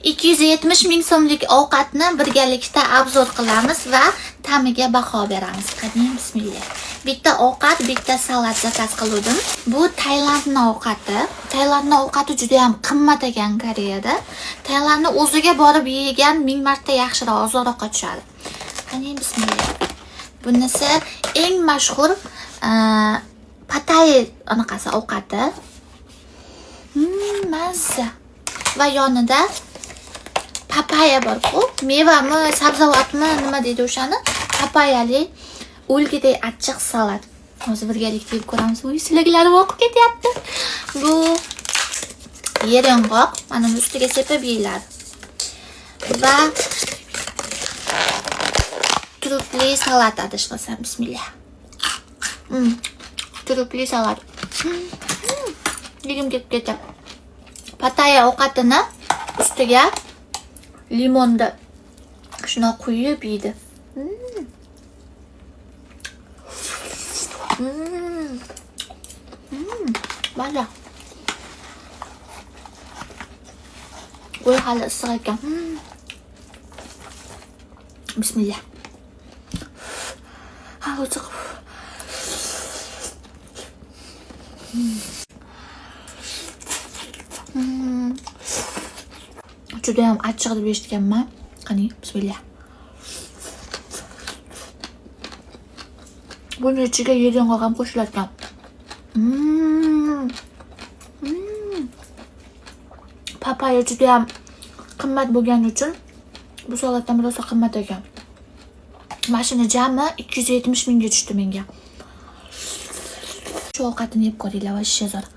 270 ming so'mlik ovqatni birgalikda обзор qilamiz va ta'miga baho beramiz. Qani, bismillah. Bitta ovqat, bitta salat zakaz qiluvdim. Bu Tailandning ovqati. Tailandning ovqati juda ham qimmat ekan Koreyada. Tailandni o'ziga borib yegan ming marta yaxshiroq, ozonroqqa tushadi. Qani, bismillah. Bunisi eng mashhur Patay anaqasi ovqati. Mazza. Va yonida papaya bor-ku. Mevami, sabzavotmi, nima deydi o'shani? Papayali o'lgidek achchiq salat. Hozir birgalikda yeb ko'ramiz. Uy, siliklarim oqib ketyapti. Bu yer yong'oq, mana buni ustiga sepib yeyiladi. Va turupli salat adashmasam, bismillah. Turupli salat. Yegim kelib ketdi. Pataya ovqatini ustiga limonni shundoq quyib yeydi. Maza. Qo'y, hali issiq ekan. Bismillah. Ha, o'zi. Judayam achchiq deb eshitganman. Qani, bismillah. Buni ichiga yer yong'oq ham qo'shilar ekan. Papaya judayam qimmat bo'lgani uchun bu salat ham rosa qimmat ekan. Mana shuni jami 270 mingga tushdi menga. Shu ovqatini yeb ko'ringlar, вообще zo'r.